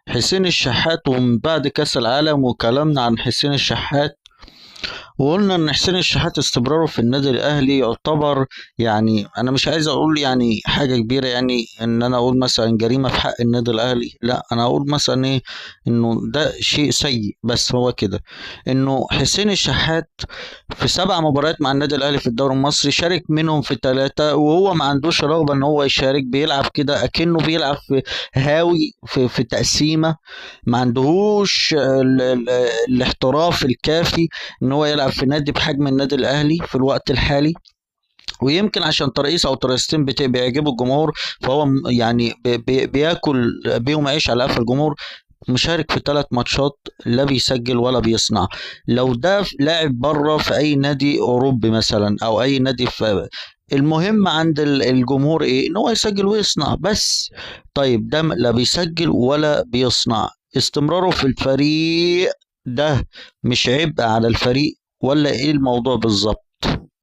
حسين الشحات ومن بعد كأس العالم وكلامنا عن حسين الشحات، وقلنا ان حسين الشحات استمراره في النادي الاهلي يعتبر، يعني انا مش عايز اقول يعني حاجة كبيرة، يعني ان انا اقول مثلا جريمة في حق النادي الاهلي، لا انا اقول مثلا ايه، انه ده شيء سيء، بس هو كده انه حسين الشحات في 7 مباريات مع النادي الاهلي في الدوري المصري شارك منهم في 3، وهو ما عندوش رغبة ان هو يشارك، بيلعب كده اكنه بيلعب في هاوي في تقسيمه، ما عندهوش الاحتراف الكافي ان هو يلعب في نادي بحجم النادي الاهلي في الوقت الحالي، ويمكن عشان ترقيص او ترقيصتين بيعجبوا الجمهور، فهو بياكل بيهم عيش على قفا الجمهور. مشارك في 3 ماتشات لا بيسجل ولا بيصنع. لو ده لاعب بره في اي نادي اوروبي مثلا او اي نادي في، المهم عند الجمهور ايه؟ ان هو يسجل ويصنع بس. طيب ده لا بيسجل ولا بيصنع، استمراره في الفريق ده مش عبء على الفريق ولا ايه الموضوع بالظبط؟